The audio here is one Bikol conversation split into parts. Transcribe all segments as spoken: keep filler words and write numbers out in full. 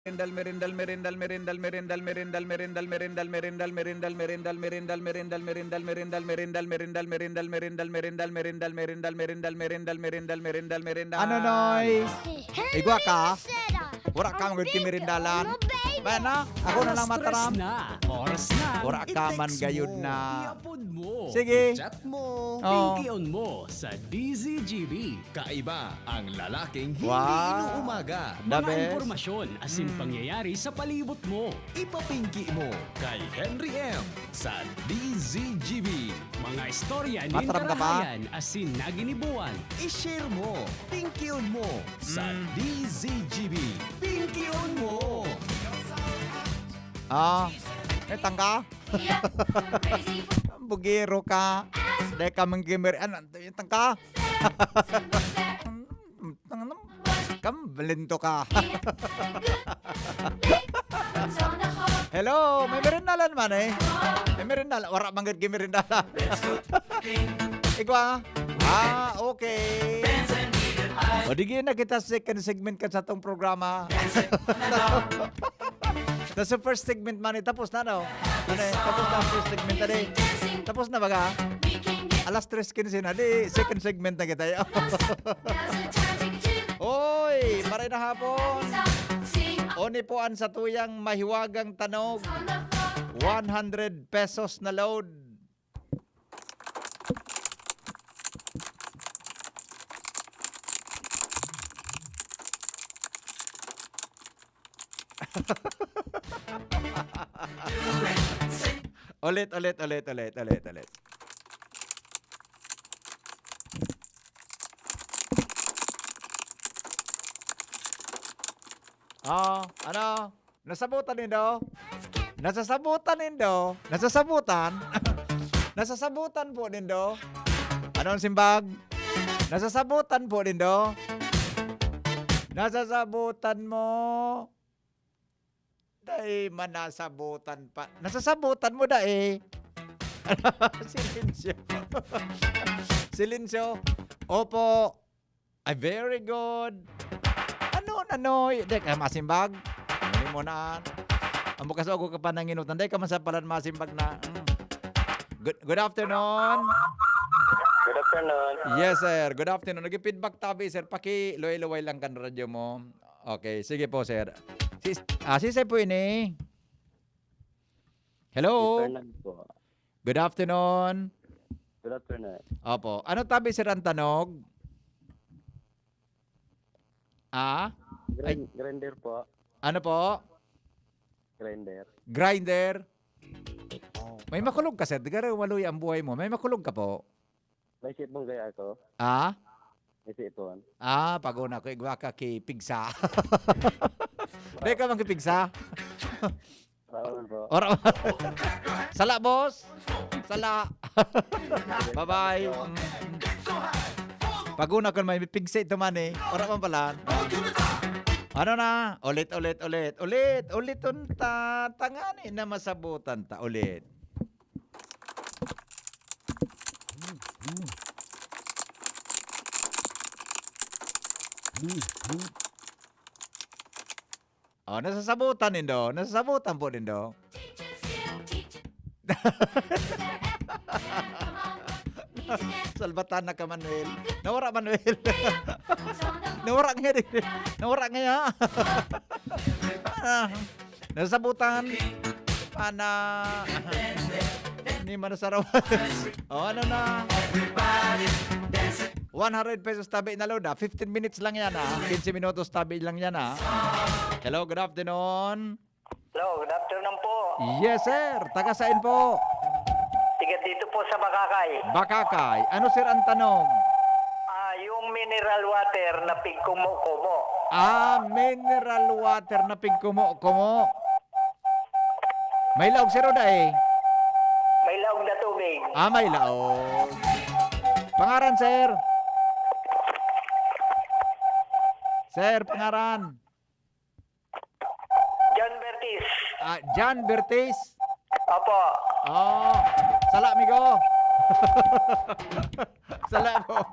Ano, Noy? Igwa ka? Wala ka man gud kimirindalan. Bana, ako na lang mataram. Oras na, oras na. Wala ka man gayud na. Iapod mo, sige, i-chat mo, oh, pingkion mo sa D Z G B. Kaiba ang lalaking hindi inuumaga. Mga impormasyon asin pangyayari sa palibot mo. Ipapingki mo kay Henry M sa D Z G B. Mga istorya nin karahayan asin naginibuan. I-share mo, pingkion mo sa D Z G B. Pingkion mo! Ah, may tangka? Bugiro ka. Dai ka manggimer-, ano, yung tangka? Kam, balento ka. Hello, may merindalan man eh. May merindalan. Wala man gud merindalan. Igwa? Ah, okay. O, digi na kita second segment kan satong programa. Sa first segment man eh, tapos na, no? Ano eh, tapos na ang first segment na, di. Tapos na baga? Alas tres quince na, di, second segment na kita, yo. Oy, maray na hapon. Oni po ang satuyang mahiwagang tanog. One hundred pesos na load. Ulit, ulit, ulit, ulit, ulit, ulit. Oh, ano? Nasabutan nindo? Nasasabutan nindo? Nasasabutan? Nasasabutan po nindo? Ano ang simbag? Nasasabutan po nindo? Nasasabutan mo? Dai man nasabutan pa. Nasasabutan mo, dai? Silensyo. Silensyo. Opo. Ay, very good. Ano, ano? Di ka masimbag? Ano mo na? Ang bukas ako ka pananginutan. Dai ka man sa palan masimbag na. Mm. Good, good afternoon. Good afternoon. Yes, sir. Good afternoon. Nag-feedback tabi, sir. Paki-luway-luway lang kan radyo mo. Okay, sige po, sir. Si, ah, si sir po ini. Hello? Si Fernand po. Good afternoon. Good afternoon. Opo. Ano tabi, sir, ang tanog? Ah? Ay. Grind-, grinder po. Ano po? Grinder. Grinder? Oh. May makulog ka, sir. Di ka rin maluya ang buhay mo. May makulog ka po? May sipon kaya ako? Ah? May sipon. Ah, pag-una ko, igwa ka ki pigsa. Di ka man ki pigsa? Salamat po. Or-, sala, boss. Sala. Bye-bye. Mm. Pag-una ko, may pigsa ito man eh. Ora man pala. Ano na? Ulit, ulit, ulit. Ulit, ulit unta. Tangani na masabutan ta. Ulit. Oh, nasasabutan nindo? Nasasabutan po nindo? Salbatan na ka, Manuel. Nawara, Manuel. Nawara nga, di. Nawara nga, ya. Ah. Nasabutan. Ana. Ni Manasarawan. O, ano na? One hundred pesos tabi na load, ah. Fifteen minutes lang yan, ah. Quince minutos tabi lang yan, ah. Hello, good afternoon. Hello, good afternoon po. Yes, sir. Taga saan po? Tiga dito po sa Bakakay. Bakakay. Ano, sir, ang tanong? Ah, yung mineral water na pigkumo-kumo. Ah, mineral water na pigkumo-kumo. May laog, sir, o dai? May laog na tubig. Ah, may laog. Pangaran, sir? Sir, pangaran? John Bertis. Ah, John Bertis? Opo. Oh. Sala, amigo. Sala po.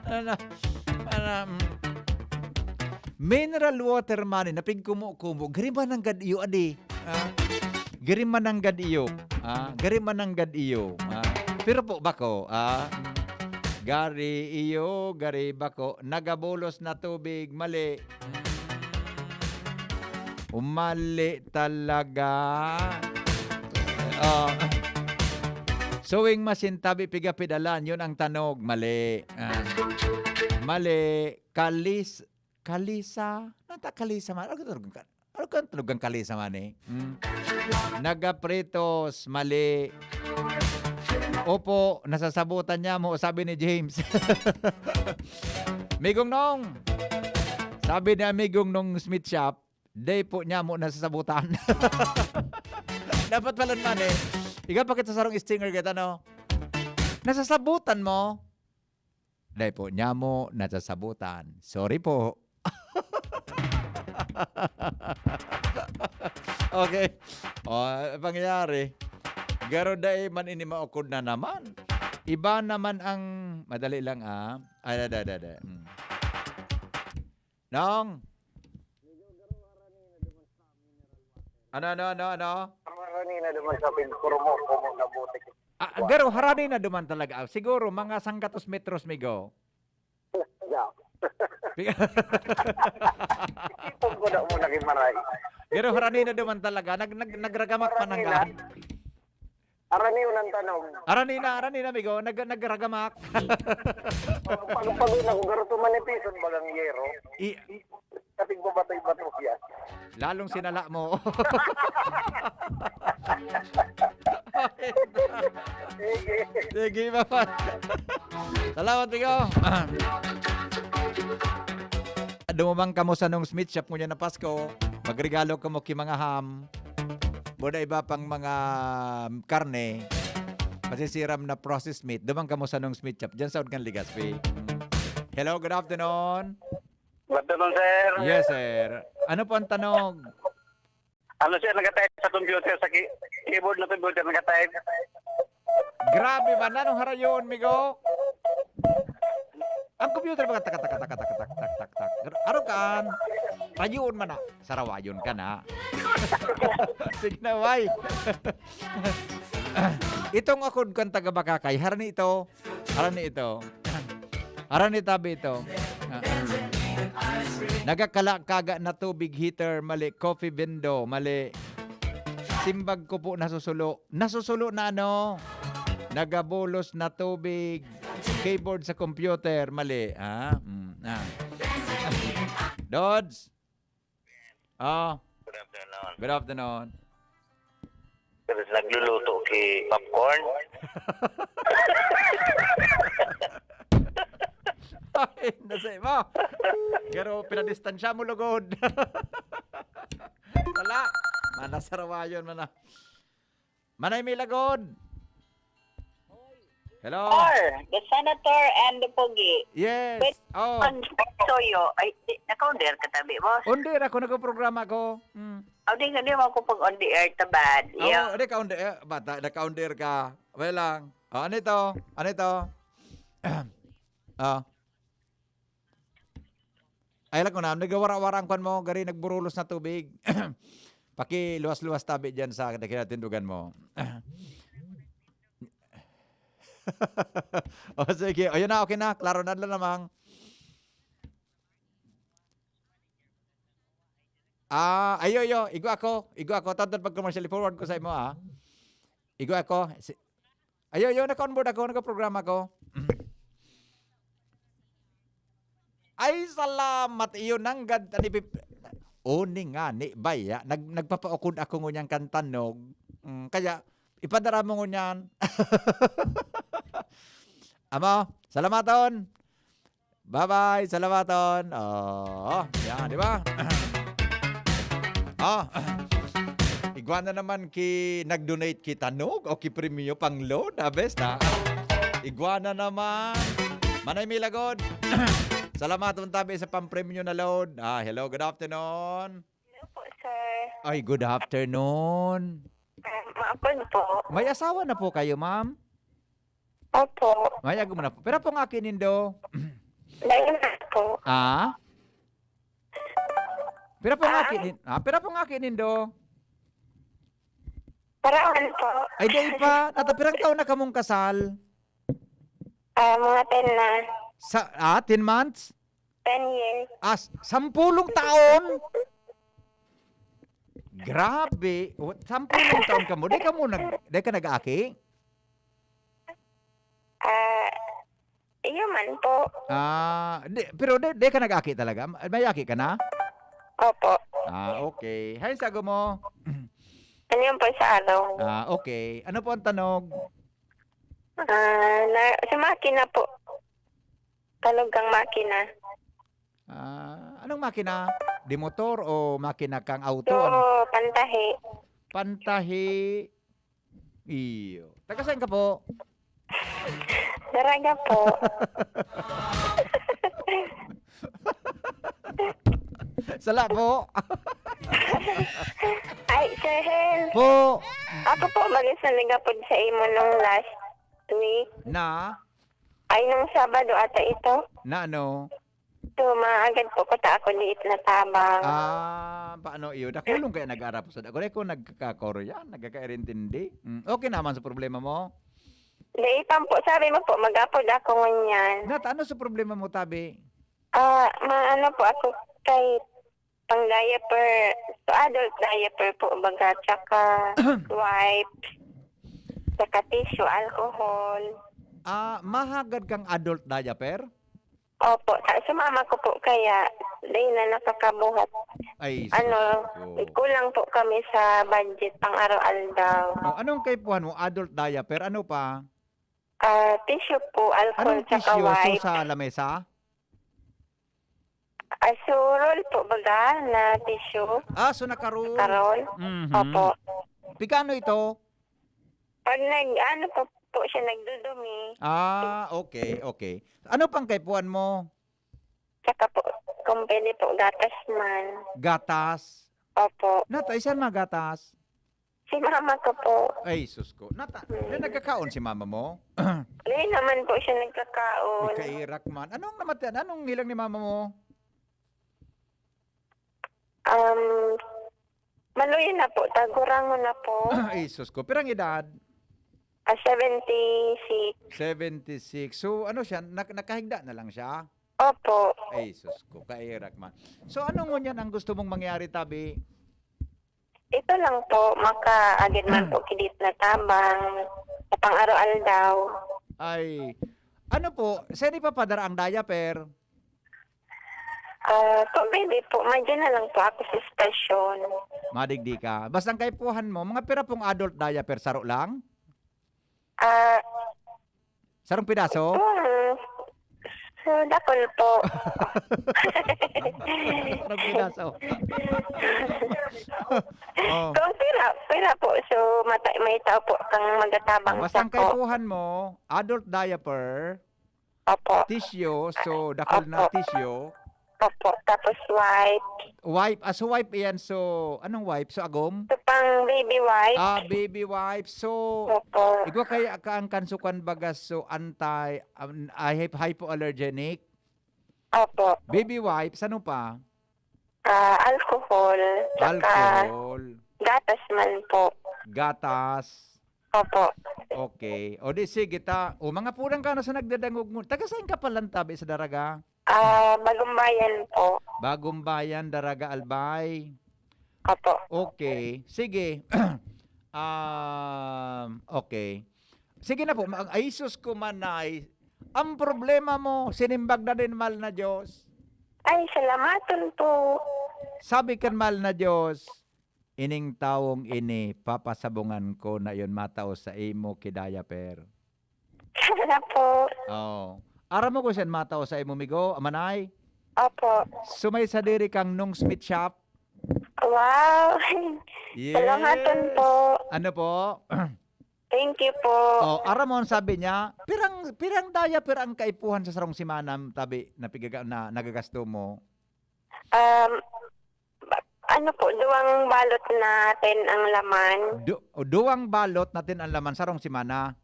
Ano na? Ano, mm. Mineral water man, eh, napigkumo-kumo, gari man nanggad iyo, adi. Ah, gari man nanggad iyo. Ah, gari man nanggad iyo. Ah, pero po bako, ah. Gari iyo, gari bako, nagabulos na tubig, mali. Umali talaga. Ah. Sewing machine, tabi piga pedalan, yun ang tanog. Mali. Ah. Mali. Kalis-, kalisa. Nata kalisa man. Ano ka talugan ka? Ano ka talugan kalisa man eh? Hmm. Nagapritos. Mali. Opo, nasasabutan niya mo, sabi ni James. Migong Nong, sabi ni Amigong Nong Smith Shop, "Dai po niya mo nasasabutan." Dapat pala man eh. Ikaw pa kita sarong stinger kita, no? Nasasabutan mo? "Dai po niya mo nasasabutan. Sorry po." Okay. O, pangyayari. Garo dai man ini maukod na naman. Iba naman ang, madali lang, ah. Ay, da, da, da, da. Hmm. Nong? Ano, ano, ano, ano? Ang harani na naman sa pagkurumo-kumo na butik. Ah, garo, harani na duman talaga. Ah, siguro, mga sanggatos metros, migo. Yeah. Ipon ko na mo naging maray. Garo, harani na duman talaga. Nag, nag, nagragamak pa Harani nangga. na. Arani yun ang tanong. Arani na, arani na, migo. Nag, nagragamak. Pag, pag, pag, nagugaro to manipison, bagang yero. I- Kapig babatoy-bato siya. Lalong sinala mo. Sige. Sige, Papa. Salamat, migo. Dumumang kamo sa Nong Smith Shop ngunyan na Pasko. Magregalo kamo ki mga ham. Boda iba pang mga karne. Masisiram na processed meat. Dumang kamo sa Nong Smith Shop. Diyan sa Udgan, Legazpi. Hello, good afternoon. Good afternoon, sir. Yes, sir. Ano po ang tanong? Ano, sir, nag-type sa computer, sa ki-, keyboard na computer, nag-type. Grabe man, anong harayon, migo? Ang computer, mga taka, taka, taka, taka, tak, tak, tak, tak. Aro kan? Rayon man na. Sarawayon ka na. Sige na, why? Itong akod kan taga Bakakay, harani ito. Harani ito. Harani tabi ito. Ah. Nagakalakaga na tubig heater, mali. Coffee window, mali. Simbag ko po nasusulo. Nasusulo na ano? Nagabulos na tubig. Keyboard sa computer, mali. Ah, mm, ah. Dodge. Ah. Good afternoon. Good afternoon. Pero nagluluto ki popcorn. Ay, nasa mo. Pero pinadistansya mo, lugod. Wala. Manasarawayon man na. Manay Milagod. Hello. Or, the senator and the pogi. Yes. Pwede Oh. pang toyo. Ay, di, naka-on-air ka tabi, boss. On-air ako, nagpo-programa ko. Mm. Oh, di nga, di mo ako pag on the air, tabad. Oo, Iyo. Di ka on the air. Bata, naka-on-air ka. Well lang. Oh, ano ito? Ano ito? Oh. Ay, alam ko na, nagwara-wara ang kwan mo, gari nagburulos na tubig. Pakiluwas-luwas tabi dyan sa kinatindugan mo. O, sige. O, yun na, okay na. Klaro na lang namang. Ah, ayo, ayo. Igwa ako. Igwa ako. Tantan pag commercial, forward ko sa imo, ah. Igwa ako. Si-, ayo, ayo. Naka-onboard ako. Naka-programa ako. Ay, salamat. Iyo nanggad. Ani, pip-, o, ni nga, ni, baya. Nag-, nagpapaukod ako ngunyan kan tanog. Mm, kaya, ipadara mo ngunyan. Amo, salamaton. Bye-bye, salamaton. Oh, yan, di ba? Oh, igwa na naman ki nag-donate ki tanog o ki premyo pang load, ah, best, ah. Igwa na naman. Manay Milagod. Salamat, tabi sa pampremyo na load. Ah, hello, good afternoon. Hello po, sir. Ay, good afternoon. Ah, maapon po. May asawa na po kayo, ma'am? Opo. May agom na po. Pero po nga kinindo. Dahil na po. Ah? Pira po nga Ah. ki-, nin-, ah, pira po nga ki nindo? Paraon po. Ay, dai pa. Nata, pirang taon na kamong kasal? Ah, mga ten na. Sa, ah, ten months? Ten years. Ah, s-, sampulong taon? Grabe. O, sampulong taon kamo. Dai kamo nag-, dai ka nag-aki? Ah, iyo man po. Ah, di, pero di, di ka nag-aki talaga? May aki ka na? Opo. Ah, okay. Hay, sago mo. Ano yun po sa araw? Ah, okay. Ano po ang tanog? Ah, na, sa makina po. Tanog kang makina. Ah, anong makina? Di motor o makina kang auto? So, Ano? Pantahi. Pantahi. Iyo. Taga saan ka po? Daraga po. Sala po. Ay, Sir Hel. Po. Ako po, balis na nagapod sa imo nung last week. Na? Ay, nung Sabado ata ito. Na ano? So, maagad po ko ta ako liit na tabang. Ah, paano iyo? Dakulong kaya nag-arap sa dako. Ko nagkakakoro yan, nagkakairintindi. Mm, okay naman sa problema mo? Dai pa po, sabi mo po, mag-apod ako ngunyan. Nat, ano sa problema mo, tabi? Ah, maano po ako kay pang diaper, so adult diaper po, baga, tsaka wipe, tsaka tissue, alcohol. Ah, mahagad kang adult diaper? Opo, ta-, si mama ko po kaya, dai na nakakabuhat. Ay, Ano, sus ko. kulang po kami sa budget pang araw-aldaw. Oh, anong kaipuhan mo? Adult diaper? Ano pa? Ah, tissue po, alcohol, Anong tsaka tissue? So, wipe. sa lamesa? Ah, so, roll po, baga, na tissue. Ah, so naka-roll? Naka-roll? Mhm. Opo. Pigkano ito? Pag nag, ano po, po siya, nagdudumi. Ah, okay, okay. Ano pang kaipuhan mo? Tsaka po, kung pwede po, gatas man. Gatas? Opo. Nat, ay, saan mga gatas? Si mama ko po. Ay, sus ko. Nata, Hmm. na nagkakaon si mama mo? Dai naman po siya nagkakaon. Ay, kairak man. Anong namatian? Anong hilang ni mama mo? Um, maluya na po. Tagurangon na po. Ay, sus ko. Pirang edad? Ah, seventy-six. Seventy-six. So, ano siya? Nak-, nakahigda na lang siya? Opo. Ay, sus ko. Kairak man. So, ano ngunyan ang gusto mong mangyari, tabi? Ito lang po, makaagid man po kidit na tabang sa pang-araw-aldaw. Ay, ano po, saan ipapadara ang diaper? Ah, kung pwede po, madyan na lang po ako sa estasyon. Madigdi ka. Basta ang kaipuhan mo, mga pira pong adult diaper, saro lang? Ah, Sarong pidaso? Hmm. So, dakul po. Sarong pidaso. Oh. Kung pira, pira po. So, mata-, may tao po kang magatabang Basta ang sako. kaipuhan mo, adult diaper, Opo. tissue, so dakul na Opo. tissue. Opo. Tapos wipe. Wipe, ah, so wipe iyan. So, anong wipe? So, agom? So, pang baby wipe. Ah, baby wipe. So, Opo. igwa kaya ka ang kansukan baga, so anti, um, ah, hyp-, hypoallergenic? Opo. Baby wipes, ano pa? Ah, alcohol, tsaka Alcohol. gatas man po. Gatas. Opo. Okay. O di, sige ta. O, mga pulang ka na sa nagdadangog mo. Taga saan ka pala, tabi, sa Daraga? Ah, Bagumbayan po. Bagumbayan, Daraga, Albay. Opo. Okay. Sige. Um, okay. Sige na po. Ma-, ay, sus ko, manay. Ang problema mo, sinimbag na din, mahal na Diyos. Ay, salamaton po. Sabi kan mahal na Diyos, "Ining tawong ini, papasabungan ko na iyon matao sa imo ki diaper." Sana po. Oo. Aram mo kung saan matao sa imo, migo, amanay? Opo. So, may sadiri kang Nong Smith shop? Wow! Yes. Salamaton po. Ano po? Thank you po. Oh, aram mo, ang sabi niya, pirang, pirang diaper ang kaipuhan sa sarong semana, tabi, na pigaga-, na nagagasto mo? Um, ba-, ano po, duwang balot na ten ang laman. Du-, o, duwang balot na ten ang laman, sarong semana?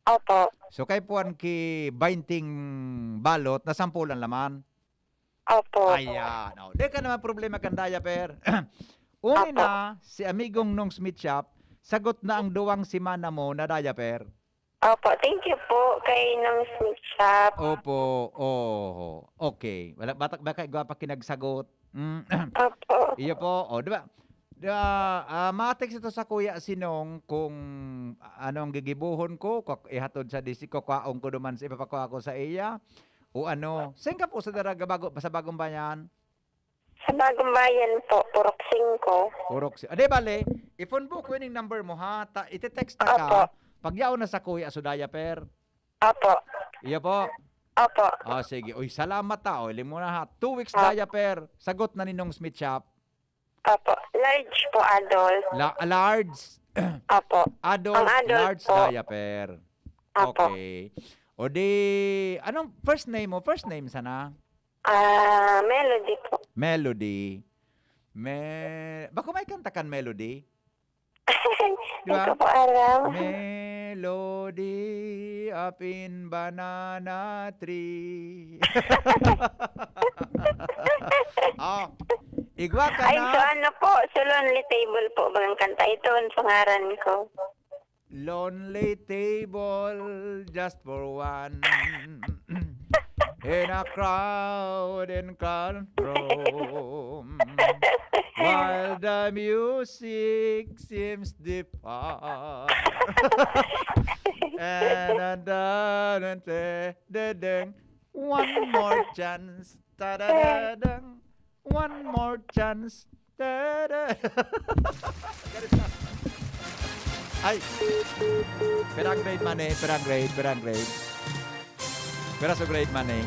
Opo. So, kaipuhan ki bainting balot na sampol ang laman? Opo, opo. Ayan. Oh, di ka naman problema kan diaper. Uni Opo. na, si amigong Nong Smith Shop, sagot na ang duwang semana mo na diaper. Opo, thank you po kay Nong Smith Shop. Opo, oho. Okay. Wala, bata, baka igwa pa kinagsagot. Mm. Opo. Iyo po. O, di ba? Di ba, ah, ma-text ito sa Kuya Sinong kung ano ang gigibohon ko, kuk-, ihatod sa D C ko, kwaon ko duman sa ipapakwa ko sa iya. O ano, saan ka po sa Daraga bago, sa Bagong Bayan? Sa Bagong Bayan po, Purok singko. Purok si-, ah, di bale, i-phone book ko ining number mo, ha? Ta-, iti-text ta ka, Opo. pagyaon na sa Kuya so diaper. Opo. Iyo po. Opo. Ah, sige. Uy, salamat ta. O, iling mo na, ha. Two weeks Opo. diaper. Sagot na ni Nong Smith Shop. Opo. Large po, adult. La-, large. Opo. Adult, Ang adult large po. diaper. Opo. Okay. O di, anong first name mo? First name sana? Ah, Melody po. Melody. Me-, bako may kanta kan Melody? Di Hindi ba? ko po alam. Melody up in banana tree. Oh, igwa ka Ay, na. so ano po? So Lonely Table po bang kanta? Ito ang pangaran ko. Lonely table just for one in a crowded and crowded room while the music seems depart. And, and, and, and, and, deng. One more chance. Ta-da-da-dang. One more chance. Ta-da. Ay. Pirang grade man eh. Pirang grade, pirang grade. Pira sa grade man eh.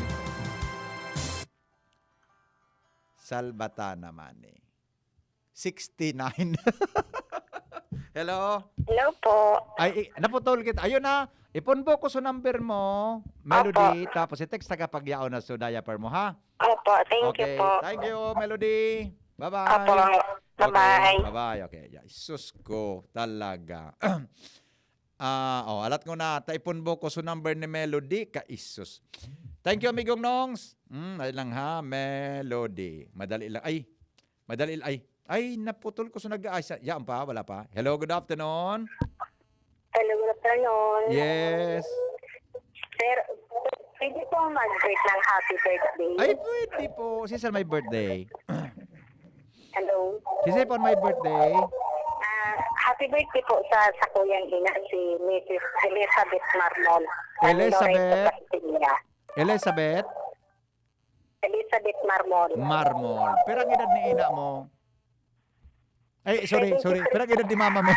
Salbata naman eh. Sixty-nine. Hello? Hello po. Ay, i-, naputol kita. Ayun na. Ipon po ko sa number mo, Melody. Opo. Tapos i-text sa kapagyaon na sa diaper mo, ha? Opo, thank you Okay. po. Thank you, Melody. Bye-bye. Opo. Bye-bye. Okay, bye-bye. Okay. Ya, sus ko, talaga. Ah, oh, alat ko na, taipon mo ko sa number ni Melody, ka isus. Thank you, amigong Nongs. Hmm, ay lang ha, Melody. Madali lang. Ay, madali lang. Ay, ay, naputol ko sa nag-aasa. Yan pa, wala pa. Hello, good afternoon. Hello, good afternoon. Yes. Sir, pwede pong mag-greet ng happy birthday? Ay, pwede po. Si Sir may birthday. Hello. Si Sir po may birthday. Ah, happy birthday po sa sakuyang ina, si Missus Elizabeth Marmol. Elizabeth? Loreto Castilla. Elizabeth? Elizabeth Marmol. Marmol. Pirang edad ni ina mo? Ay, sorry, sorry. Seventy-three. Pirang edad ni mama mo?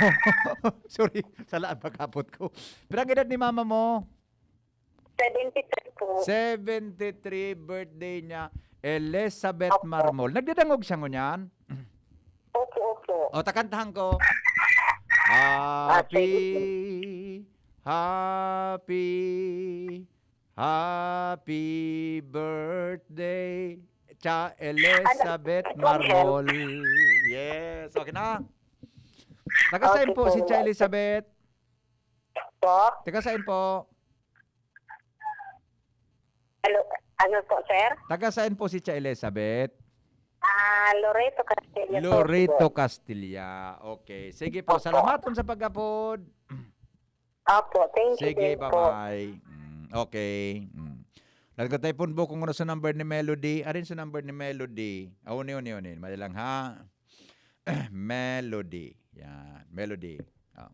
Sorry, sala ang pagkapot ko. Pirang edad ni mama mo? Seventy-three po. Seventy-three birthday niya, Elizabeth Opo. Marmol. Nagdadangog siya ngunyan? Opo, opo. O, takantahan ko. Ah, Happy, sige. happy, happy birthday, Cha Elizabeth Ano? Marmol. Yes, okay na. Taga saan Okay po po, si Cha Elizabeth? Po? Taga saan po? Hello, ano po, sir? Taga saan po si Cha Elizabeth? Ah, Loreto Castilla po, Loreto siguro. Castilla. Okay. Sige po, Opo. salamat po sa pag-apod. Opo, thank you Sige, din po. bye-bye. Mm, okay. Mm. Nagtatipon po kung ano sa number ni Melody. Arin sa number ni Melody. Ah, uni, uni, uni. Mali lang, ha? Melody. Yan. Melody. Ah.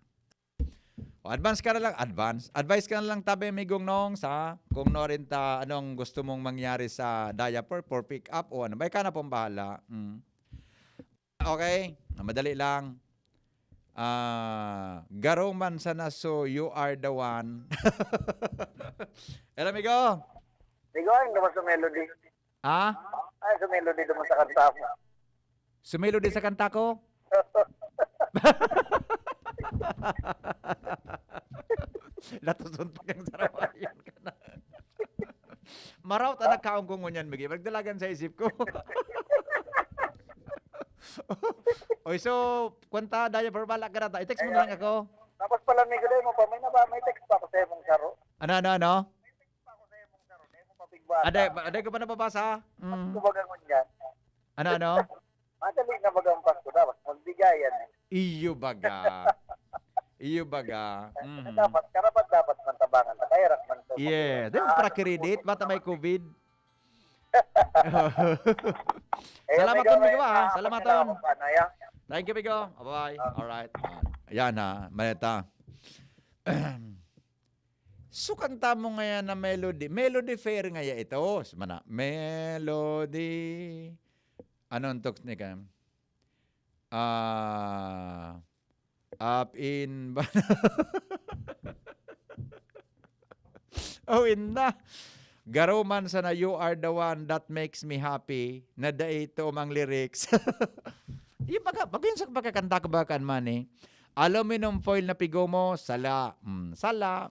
O, advance ka na lang. Advance. Advice ka na lang, tabi, amigong Nongs, ha? Kung no rin ta, anong gusto mong mangyari sa diaper for pick up o ano. May ka na pong bahala. Mm. Okay? Ah, madali lang. Ah, garo man sana, so you are the one. Hello, amigo. Amigo, ano ba sa Melody? Ha? Ay, sa Melody naman sa kanta mo. Sa Melody sa kanta ko? Latuson pa kang sarawayan ka na. Maraot ang nagkaon ko ngunyan, Miggy. Magdalagan sa isip ko. Oy, so, kwanta, diaper, bala ka na ta. I-text mo na lang ako. Tapos pala, Miggy, dahil mo pa, may naba-, may text pa ako sa imong saro. Ano, ano, ano? May text pa ako sa imong saro. Dahil mo pa, Big Bata. Aday, aday ka pa nababasa? Mm. Kumbaga ngunyan. Ano, ano? Madali na bagang Pasko, dapat magbigayan eh. Iyo baga. Iyo baga. Mhm. Dapat, karapat dapat man tabangan. Nakairak man to. Yeah. Di ba, para credit? Bata may COVID. Eh, Salamat amigo, ton, amigo, may ah. mga Salamat kapila ton. akong panaya. Thank you, amigo. Bye-bye. Alright. Yan ha. Maleta. Sukang tamo ngayon na melody. Melody fair ngaya ito. Mana, melody. Anong talks ni Cam? Ah, up in... Oh, inda. Garo man sana, "You are the one that makes me happy," na dai ito mang lyrics. Yung pagka, pag yun sa pagkakanta ko ba kan man eh. Aluminum foil na pigomo, sala. Mm, sala.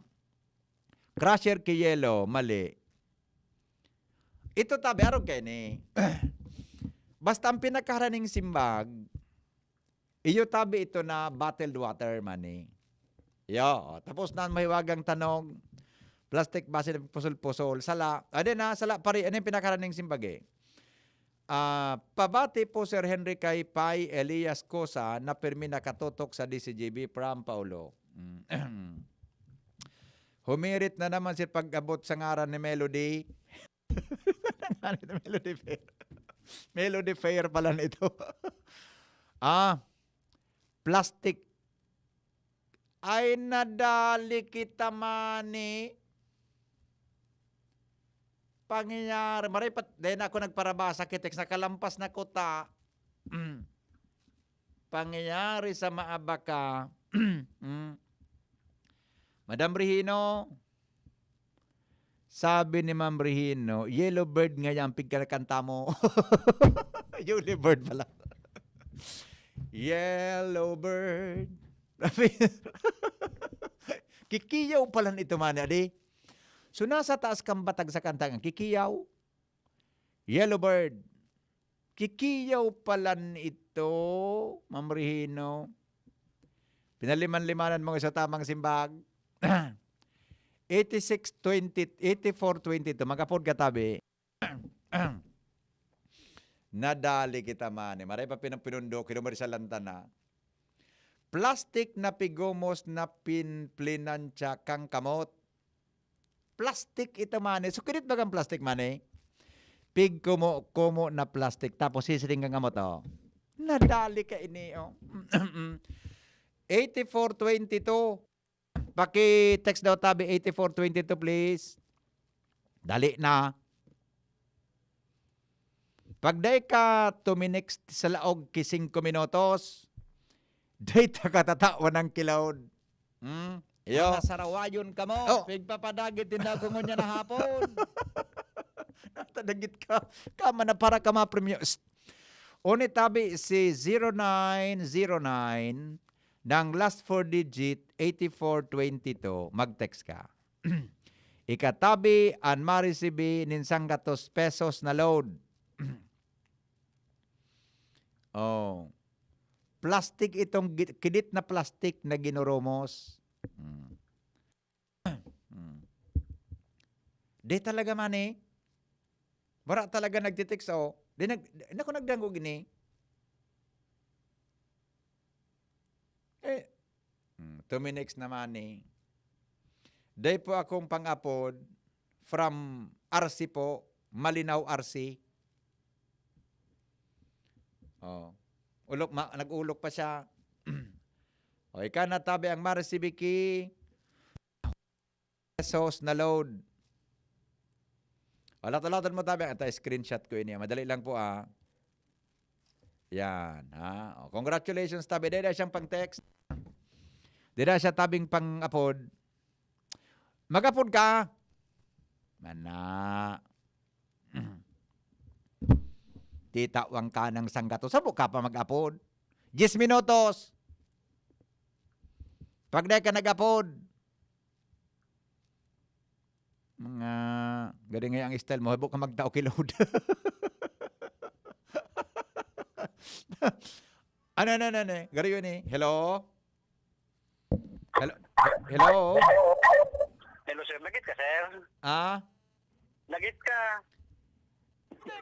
Crusher ki yelo, mali. Ito tabi, arog kayo ni. Basta ang pinakaharaning simbag, iyo tabi ito na bottled water, mani. Yo, tapos na mahiwagang tanog, plastic basin na pusol-pusol, sala. Ade na, sala, pare, ano yung pinakaharaning simbag eh? Ah, pabati po, Sir Henry, kay Pai Elias Cosa na pirmi nakatutok sa D C G B from Paulo. Mm. Humirit na naman si pag-abot sa ngaran ni Melody. Ngaran ni Melody Fair. Melody Fair pala nito. Ah, plastic. Ay, nadali kita, mani. Pangyayari. Maray pat, dahil ako nagparabasa, kitex, nakalampas na kuta. Pangyayari sa maabaka. Mm. Madam Rihino, sabi ni Ma'am Rihino, "Yellow bird nga yan, pigkalakanta mo." Yellow bird pala. Yellow bird. Kikiyaw pala nito, man, adi. So, nasa taas kang batag sa kanta nga, kikiyaw. Yellow bird. Kikiyaw pala ito, Ma'am Rihino. Pinaliman-limanan mo sa tamang simbag. Eighty-six twenty, eighty-four twenty-two. Mag-apod ka, tabi. Nadali kita, mani. Maray pa pinang pinundok, kinumari sa lantana. Plastic na pigomos na pin-, plinansya kang kamot. Plastic ito, mani. So, kinit bagang plastic, mani. Pigkumo-kumo na plastic. Tapos, sisiring kang kamot, oh. Nadali ka ini, oh. Eighty-four twenty-two. Paki-text daw tabi eighty-four twenty-two, please. Dali na. Pag dai ka tuminext sa laog ki singko minutos, dai ta katatawan ng kilaod. Hmm? Iyo. Mga sarawayon kamo, Oh. pigpapadagit din ako ngunyan na hapon. Natadagit ka. Kama na para ka mapremyo. Psst. Uni tabi si zero nine zero nine, ng last four digit, eighty-four twenty-two, mag-text ka. Ikatabi an maresibi nin sanggatos pesos na load. Oh. Plastic itong gi-, kidit na plastic na ginurumos. Hmm. Hmm. Di talaga, mani. Wala talaga nagtitext, oh. Di nag-, di ako nagdangog ini. Eh, hmm, tuminext naman ni. Day po akong pang-apod from R C po, Malinaw R C. Oh. Ulok ma-, nag-ulok pa siya. O, ika na tabi ang maresibi ki pesos na load. Wala talaga mo tabi. Ata screenshot ko ini. Madali lang po, ah. Yan, ha? O, congratulations, tabi. Dahil siyang pang-text. Dahil siya tabing pang-apod. Mag-apod ka? Mana. Titawang ka ng sanggato. Sabo ka pa mag-apod? Diyes minutos. Pag di ka nag-apod, mga, gari nga ang style mo, habo ka magtao ki load. Ano, ano, ano, ano? Gari yun eh. Hello? Hello? Hello? Hello, sir. Lagit ka, sir? Ah? Hit ka.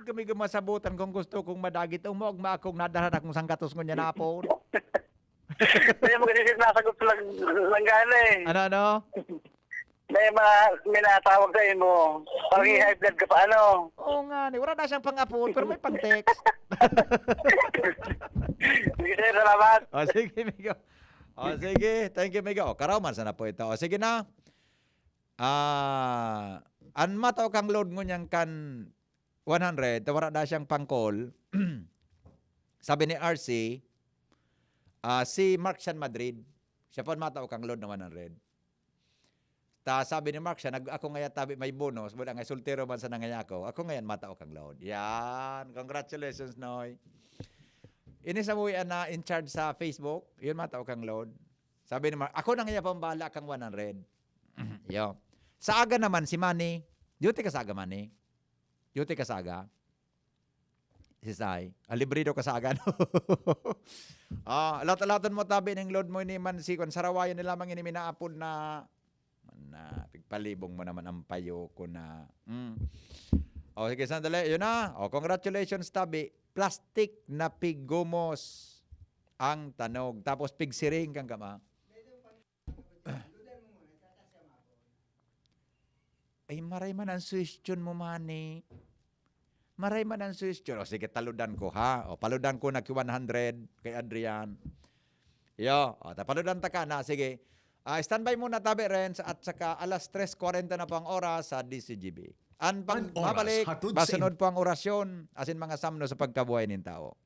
Kami kung masabutan kung gusto kong madagit, umog ma akong nadara na kung sanggatos ngunyan hapon. Kaya magkasisip nasagot lang, lang gani eh. Ano, ano? May mga minatawag sa imo. Parang high blood ka pa, ano? Oo nga, ni wala na siyang pang-apod, pero may pang-text. Sige, sir, salamat. O, sige, Migo. O, sige. Thank you, Migo. O, karaw man sana po ito. O, sige na. Ah, an matao kang load ngunyan kan one hundred, ta wala na siyang pang-call. Sabi ni R C, ah, si Mark Sian Madrid, siya po an matao kang load na one hundred. Ta sabi ni Mark siya, nag, ako ngaya tabi may bonus, wala nga soltero man sa nangaya ako. Ako ngayon matao kang load. Yan. Congratulations, Noy. Ini sa mga na in charge sa Facebook, yun matao kang load. Sabi ni Mark, ako na ngaya pambala kang one hundred. Yo. Sa aga naman, si Manny. Duty ka sa aga, Manny? Duty ka sa aga? Si Sai. Ah, libre daw ka sa aga, no? Ah, alat-alaton mo tabi ning load mo ini man si kwan, sarawayan nila man ini minaapod na, na pigpalibong mo naman ang payo ko na. Mm. O, sige, sandali. Yun na. O, congratulations, tabi. Plastic na pigumos ang tanog. Tapos pigsiring kang kama. Ay, maray man ang suwestyon mo, Manny. Maray man ang suwestyon. O, sige, taludan ko, ha? O, paludan ko na ki one hundred kay Adrian. Yo, o, ta paludan ta ka na. Sige. Ah, standby muna, Tabi Renz, at saka alas tres kwarenta na po ang oras sa D C G B. An pag-, An oras mabalik, hatod sa masunod po ang orasyon, asin mga samno sa pagkabuhay nin tao.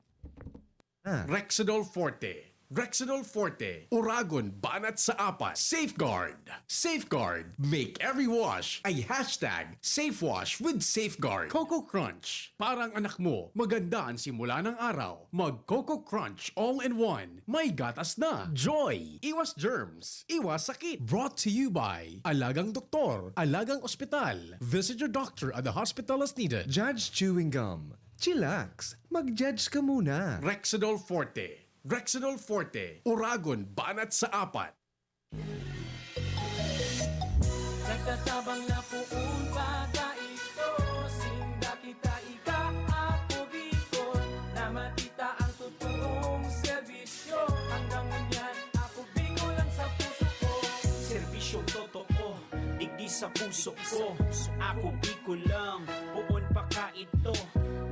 Rexidol Forte. Rexidol Forte. Uragon banat sa apat. Safeguard. Safeguard. Make every wash a hashtag safe wash with Safeguard. Coco Crunch. Parang anak mo, maganda ang simula ng araw. Mag Coco Crunch all in one. May gatas na. Joy. Iwas germs. Iwas sakit. Brought to you by Alagang Doktor, Alagang Ospital. Visit your doctor at the hospital as needed. Judge Chewing Gum. Chillax. Mag-judge ka muna. Rexidol Forte. Rexidol Forte. Uragon banat sa apat. Nagtatabang na poon pa kaito. Sinda kita ika, Ako Bicol, na matita ang totoong serbisyo. Hanggang ngunyan, Ako Bicol ang sa puso ko. Serbisyong totoo, digdi sa puso ko. Ako Bicol lang, poon pa kaito.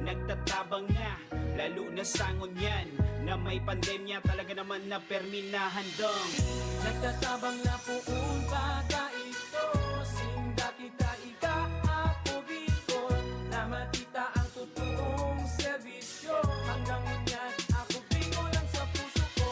Nagtatabang na, lalo na sa ngunyan na may pandemya, talaga naman na permi na handang. Nagtatabang na poon pa kaito. Sinda kita ika, Ako Bicol, na matita ang totoong serbisyo. Hanggang ngunyan, Ako Bicol ang sa puso ko.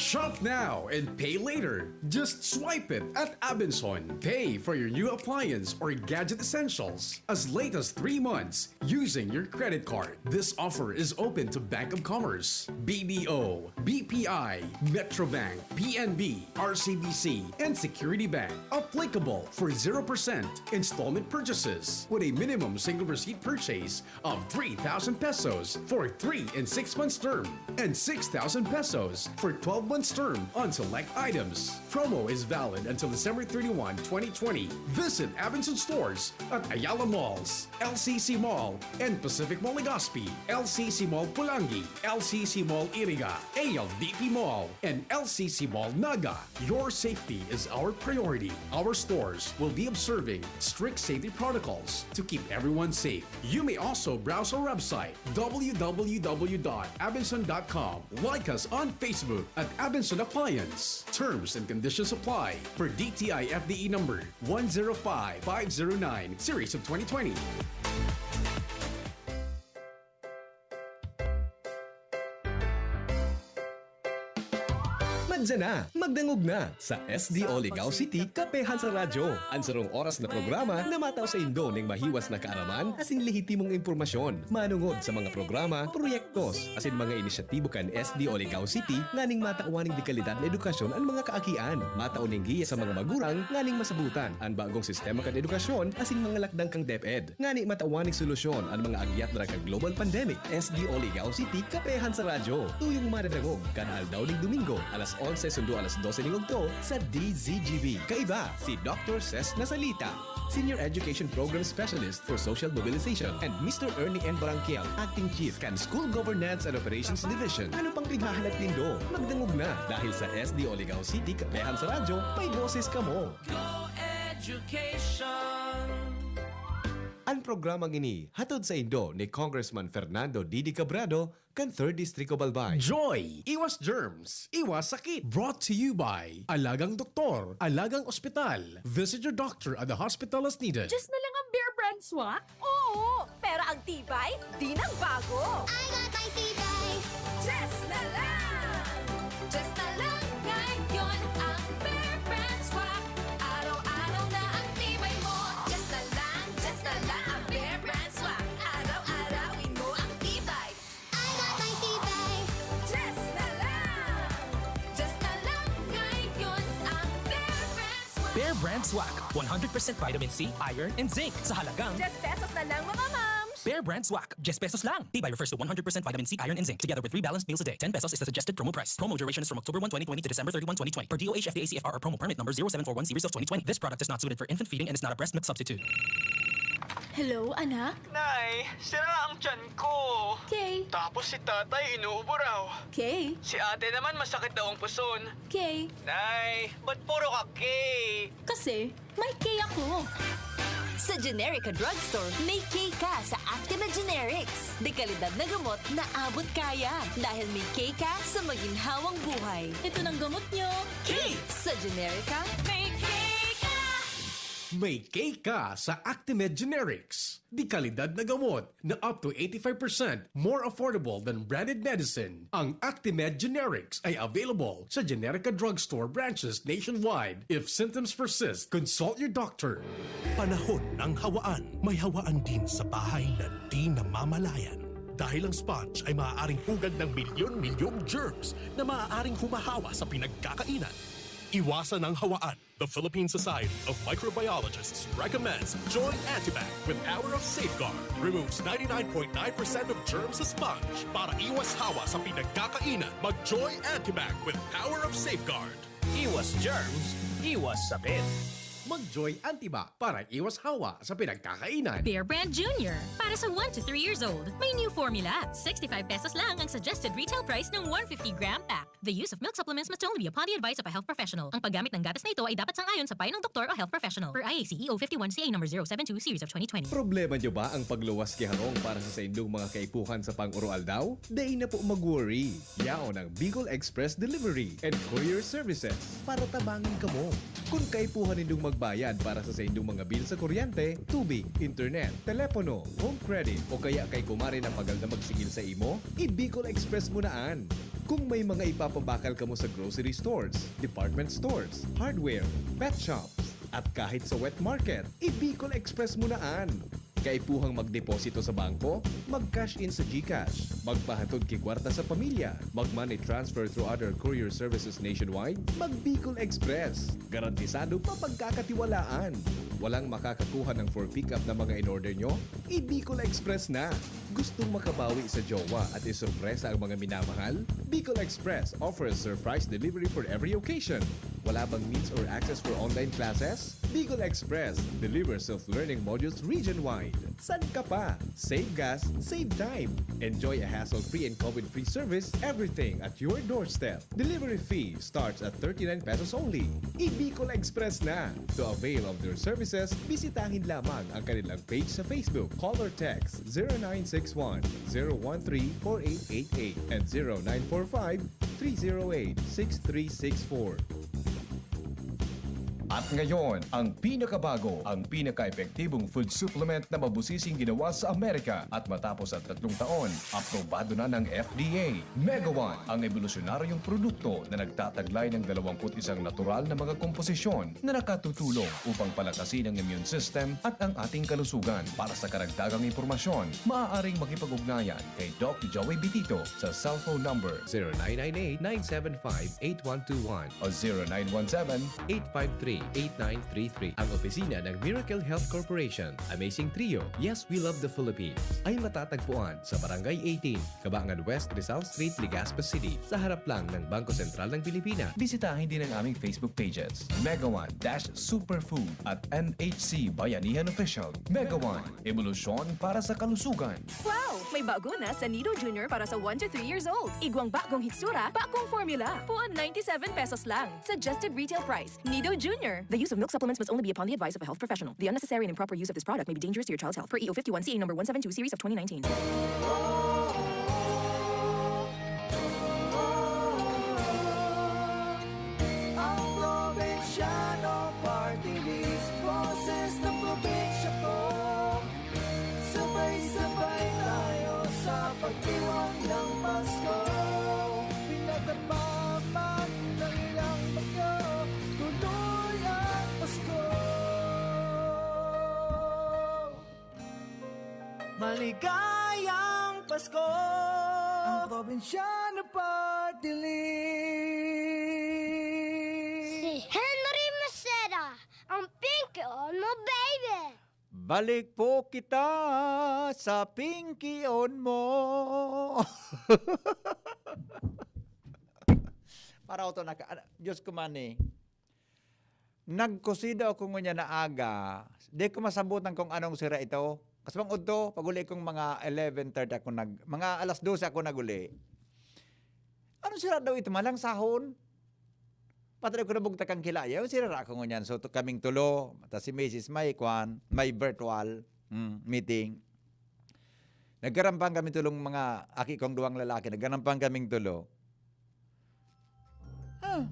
Shop now and pay later. Just swipe it at Abenson. Pay for your new appliance or gadget essentials as late as three months using your credit card. This offer is open to Bank of Commerce, B D O, B P I, Metrobank, P N B, R C B C, and Security Bank. Applicable for zero percent installment purchases with a minimum single receipt purchase of three thousand pesos for three and six months term and six thousand pesos for twelve months term on select items. Promo is valid until December thirty-one, twenty twenty. Visit Abenson stores at Ayala Malls, L C C Mall, and Pacific Mall Legazpi, L C C Mall Pulangi, L C C Mall Iriga, A L D P Mall, and L C C Mall Naga. Your safety is our priority. Our stores will be observing strict safety protocols to keep everyone safe. You may also browse our website, w w w dot abenson dot com. Like us on Facebook at Abenson Appliance. Terms and conditions apply per D T I F D E number one zero five five zero nine, series of twenty twenty. Magdya na, magdangog na sa S D O Ligao City, Kapehan sa Radyo. An sarong oras na programa na matao sa indo ning mahiwas na kaaraman asin lehitimong impormasyon manungod sa mga programa, proyektos, asin mga inisyatibo kan S D O Ligao City nganing matawan ning dekalidad na edukasyon an mga kaakian. Matao ning giya sa mga magurang nganing masabutan an bagong sistema kan edukasyon asin mga lakdang kan DepEd. Ngani matawan ning solusyon an mga agyat dara kan global pandemic. S D O Ligao City, Kapehan sa Radyo. Tuyong madadangog kan aldaw ning Domingo, alas Onse sundo alas dose ning udto sa D Z G B. Kaiba, si Doctor Ses Nasalita, Senior Education Program Specialist for Social Mobilization, and Mister Ernie N. Barangkial, Acting Chief kan School Governance and Operations Division. Ano pang pighahalat nindo? Magdangog na, dahil sa S D O Ligao City, kapehan sa radyo, may boses kamo. Go Education! An programang ini hatod saindo ni Congressman Fernando Didi Cabrado kan Third Distrito Balbay. Joy! Iwas germs, iwas sakit. Brought to you by Alagang Doktor, Alagang Ospital. Visit your doctor at the hospital as needed. Just na lang ang Bear Brand Swak? Oo, pero ang tibay, di nagbago. I got my tibay. Just na lang! Just na lang ngayon ang Bear Brand Swak. Araw-araw na ang tibay mo. Just na lang, just na lang ang Bear Brand Swak. Araw-arawin mo ang tibay. I got my tibay. Just na lang! Just na lang ngayon ang Bear Brand Swak. Bear Brand Swak, one hundred percent vitamin C, iron, and zinc sa halagang Just pesos na lang, mga mams! Bear Brand Swak, just pesos lang. Tibay refers to one hundred percent vitamin C, iron, and zinc, together with three balanced meals a day. Ten pesos is the suggested promo price. Promo duration is from October one, twenty twenty to December thirty-one, twenty twenty, per D O H F D A C F R or promo permit number zero seven four one series of twenty twenty. This product is not suited for infant feeding and is not a breast milk substitute. Hello, anak? Nay, sira ang tiyan ko. Okay. Tapos si tatay inuubo raw. Okay. Si ate naman masakit daw ang puson. Okay. Nay, ba't puro ka K? Kasi, may K ako. Sa Generica Drugstore, may K ka sa Actimed Generics. Dekalidad na gamot na abot kaya. Dahil may K ka sa maginhawang buhay. Ito ng gamot nyo. K! Sa Generica, may K ka! May K ka sa Actimed Generics. Dekalidad na gamot na up to eighty-five percent more affordable than branded medicine. Ang Actimed Generics ay available sa Generica Drugstore branches nationwide. If symptoms persist, consult your doctor. Panahon ng hawaan. May hawaan din sa bahay na di namamalayan. Dahil ang sponge ay maaaring pugad ng milyon-milyong germs na maaaring humahawa sa pinagkakainan. Iwasan ang hawaan. The Philippine Society of Microbiologists recommends Joy Antibac with Power of Safeguard. Removes ninety-nine point nine percent of germs sa sponge. Para iwas hawa sa pinagkakainan, mag Joy Antibac with Power of Safeguard. Iwas germs, iwas sakit. Mag Joy Antibac para iwas hawa sa pinagkakainan. Bear Brand Junior, para sa one to three years old. May new formula. Sixty-five pesos lang ang suggested retail price ng one fifty gram pack. The use of milk supplements must only be upon the advice of a health professional. Ang paggamit ng gatas na ito ay dapat sang-ayon sa payo ng doktor o health professional, per I A C E O fifty-one C A number zero seven two series of twenty twenty. Problema nyo ba ang pagluwas ki harong para sa saindong mga kaipuhan sa pang-oroaldaw? Dai na po mag-worry. Yaon ang Bicol Express Delivery and Courier Services para tabangi kamo. Kun kaipuhan nindong magbayad para sa saindong mga bill sa kuryente, tubig, internet, telepono, home credit, o kaya kay kumare na pagal na magsingil sa imo, i-Bicol Express mo na an. Kung may mga ipapabakal kamo sa grocery stores, department stores, hardware, pet shops, at kahit sa wet market, i-Bicol Express mo na an. Kaipuhang magdeposito sa bangko, mag-cash in sa GCash, magpahatod ki kwarta sa pamilya, mag-money transfer through other courier services nationwide, mag-Bicol Express. Garantisado mapagkakatiwalaan. Walang makakakuha ng for pickup na mga in-order nyo? I-Bicol Express na! Gustong makabawi sa jowa at isorpresa ang mga minamahal? Bicol Express offers surprise delivery for every occasion. Wala bang means or access for online classes? Bicol Express delivers self-learning modules region-wide. San ka pa? Save gas, save time. Enjoy a hassle-free and COVID-free service, everything at your doorstep. Delivery fee starts at thirty-nine pesos only. I-Bicol Express na! To avail of their services, bisitahin lamang ang kanilang page sa Facebook. Call or text zero nine six one, zero one three, four eight eight eight and zero nine four five, three zero eight, six three six four. At ngayon, ang pinakabago, ang pinaka-epektibong food supplement na mabusising ginawa sa Amerika at matapos ang tatlong taon, aprobado na ng F D A. Mega One, ang ebolusyonaryong produkto na nagtataglay ng dalawang put isang natural na mga komposisyon na nakatutulong upang palakasin ang immune system at ang ating kalusugan. Para sa karagdagang impormasyon, maaaring makipag-ugnayan kay Doc Joey Bitito sa cellphone number zero nine nine eight, nine seven five, eight one two one o zero nine one seven, eight five three, eight nine three three. Ang opisina ng Miracle Health Corporation, Amazing Trio, Yes, We Love the Philippines, ay matatagpuan sa Barangay eighteen, Kabangan West, Rizal Street, Legazpi City, sa harap lang ng Bangko Sentral ng Pilipinas. Bisitahin din ang aming Facebook pages, Mega One dash Superfood at M H C Bayanihan Official. Mega One, ebolusyon para sa kalusugan. Wow! May bago na sa Nido Junior para sa one to three years old. Igwang bagong hitsura, bagong formula. Puon ninety-seven pesos lang. Suggested retail price. Nido Junior. The use of milk supplements must only be upon the advice of a health professional. The unnecessary and improper use of this product may be dangerous to your child's health. Per E O fifty-one C A number one seven two series of twenty nineteen. Ang Probinsyano Party List, boses ng probinsya ko. Sabay-sabay tayo sa pagdiwang ng Pasko. Pinagdamdaman ng ilang bagyo, tuloy ang Pasko. Maligayang Pasko! Ang Probinsyano Party List. Si Henry Maceda, ang pinkion mo, baby! Balik po kita sa pinkion mo. Para ako to naka-, Diyos ko man eh. Nagkusido ako ngunyan na aga. Di ko masabutan kung anong sira ito. Kasi bang udto, pag-uli kong mga eleven thirty ako nag-, mga alas dose ako nag-uli. Ano sira daw ito? Malang sahon? Patay ko nabugtak ang kilaya. Sira ra ako ngunyan. So, to, kaming tulo, ta si misis may kwan, may virtual, mm, meeting. Nagkarampang kami tulong mga aki kong duwang lalaki. Nagkarampang kaming tulo. Ah.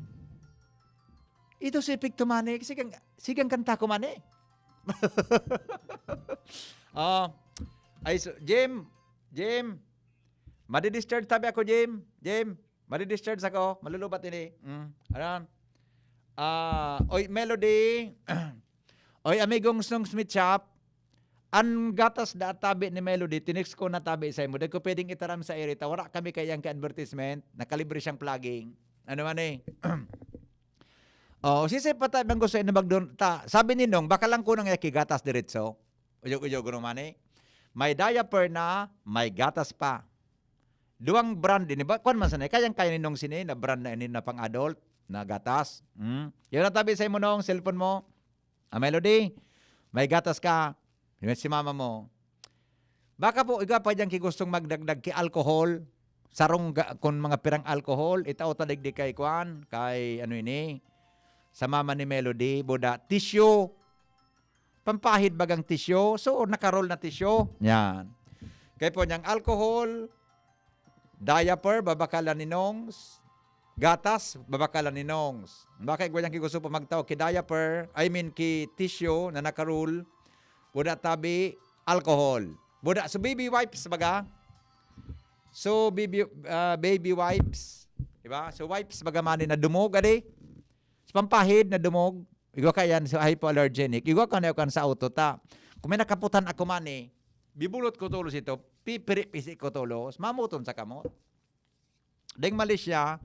Ito si Epicto Mani. Sigang, sigang kanta ko, Mani. Ah, ay, so, Jim, Jim, madi-discharge tabi ako, Jim. Jim, madi-discharge ako. Malulubat ini. Mm. Ano? Ah, oy, Melody. Oy, amigong Snong Smith Shop. An gatas da tabi ni Melody, tinext ko na tabi sa imo. Dai ko pwedeng itaram sa irita. Wala kami kayang ka-advertisement. Nakalibre siyang plugging. Ano man eh. Oh, sisay pa tayo bang gusto inabag doon? Ta, sabi ni Nong, baka lang kunang yaki gatas diretso. Uyog-uyog naman eh. May diaper na, may gatas pa. Duwang brand ini ba? Kwan man sana, kayang-kaya ni Nong sini na brand na ini na pang-adult, na gatas. Hmm? Yun ang tabi sa imo, Nong, cellphone mo. Ah, Melody, may gatas ka. Yun si mama mo. Baka po, igwa pa dyan ki gustong magdagdag ki alcohol. Sarong ga-, kun mga pirang alcohol, itao ta digdi kay kwan, kay ano ini, sa mama ni Melody, buda, tissue. Pampahid bagang tissue. So, naka-roll na tissue. Yan. Kaya po niyang alcohol, diaper, babakalan ni Nongs. Gatas, babakalan ni Nongs. Baka igwa niyang ki gusto pa magtao ki diaper, I mean, ki tissue na naka-roll. Buda tabi, alcohol. Buda, so baby wipes baga. So baby, ah, baby wipes, di ba? So wipes baga mani na dumog, adi. So pampahid na dumog. Igwa ka yan, so hypoallergenic. Igwa ka na kan sa auto ta. Kung may nakaputan ako mani, bibulot ko tulos ito, pipiri-pisi ko tulos, mamuton sa kamot. Deng mali siya,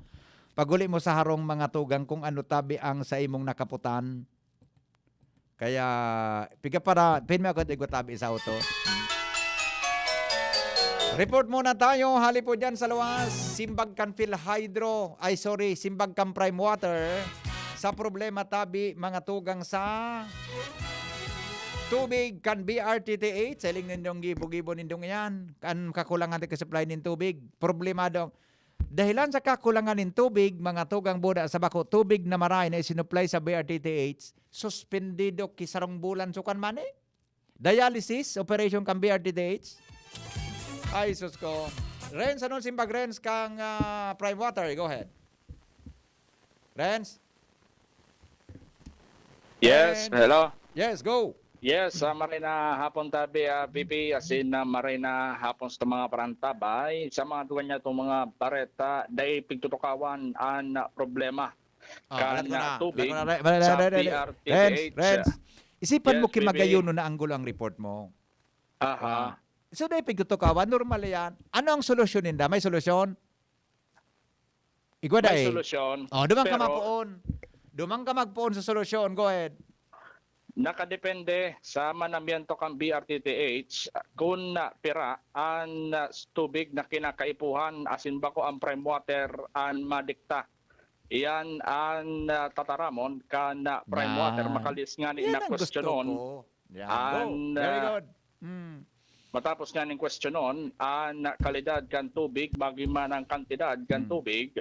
pag-uli mo sa harong mga tugang kung ano tabi ang sa imong nakaputan. Kaya, piga para, pin mo ako, tigwa tabi sa auto. Report muna tayo, hali po dyan sa luwas. Simbag kan Phil Hydro, ay sorry, simbag kan Prime Water. Sa problema tabi, mga tugang sa tubig kan B R T T H, sa iling nindong gibo-gibo nindong yan. Kan kakulangan ti supply nin tubig. Problemado. Dahilan sa kakulangan nin tubig, mga tugang buda sa bako, tubig na maray na isinuplay sa B R T T H, suspendido ki sarong bulan sukan mani. Dialysis operation kan B R T T H. Ay, sus ko. Renz, anong simbag, Renz, kang, ah, Prime Water? Go ahead. Renz? Yes, Renz? Hello. Yes, go. Yes, sa maray na hapon tabi, ah, P P, asin na maray na hapon sa mga parantabay, sa mga duwa niya itong mga bareta, dai pigtutukawan ang problema. Ah, Kan, balat ko na. ah, tubig Balat ko na. Re-, re-, sa re-, re-re. P R T H. Renz, Renz. Isipan mo Yes, ki P P. magayuno na anggulo ang report mo. Aha. Ah. So, dai pigtutukawan, normal yan. Ano ang solusyon ninda? May solusyon? Igwa May dai. Solusyon. Oh, duman ka Pero, mapoon. Duman ka magpoon sa solusyon. Go ahead. Nakadepende sa manamiento kan B R T T H kun, ah, pira an, ah, tubig na kinakaipuhan asin bako an prime water an madikta. Iyan an, ah, tataramon kan, ah, prime water. Yan. Makalis ngani na kwestiyonon ko. Yan. Go. An, very ah, good. Mm. Matapos nganing kwestiyonon an kalidad kan tubig, magin man ang kantidad kan tubig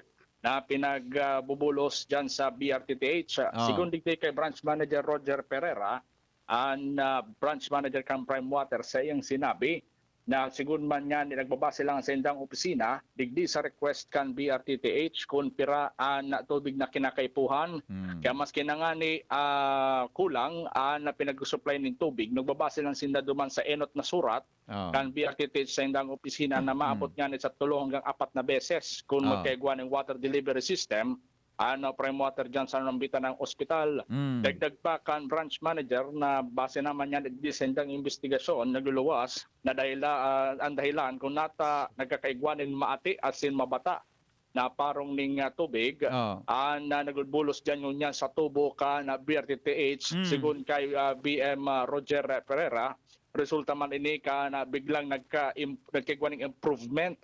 na pinagbubulos diyan sa B R T T H. Ah. Sigon digdi kay Branch Manager Roger Pereira, an, ah, branch manager kan Prime Water, sa iyang sinabi na sigon man niyan, nagbabase lang sa indang opisina digdi sa request kan B R T T H kun pira an tubig na kinakaipuhan. Hmm. Kaya maski na ngani, ah, kulang an pinag-supply nin tubig, nagbabase lang sinda duman sa enot na surat, oh, kan B R T T H sa indang opisina na maabot ngani sa tulo hanggang apat na beses kun magkaigwa ning water delivery system, ano, prime water diyan sa nambitan ng ospital. Mm. Dagdag pa kan branch manager na base naman niyan digdi sa indang imbestigasyon, nagluluwas na dahila-, ah, ang dahilan kung nata nagkakaigwa nin maati asin mabata na parong ning, ah, tubig, oh, an, ah, nagbubulos diyan ngunyan sa tubo kan, ah, B R T T H, mm, sigon kay, ah, B M, ah, Roger Pereira. Resulta man ini kan, ah, biglang nagka-im-, nagkaigwa ning improvement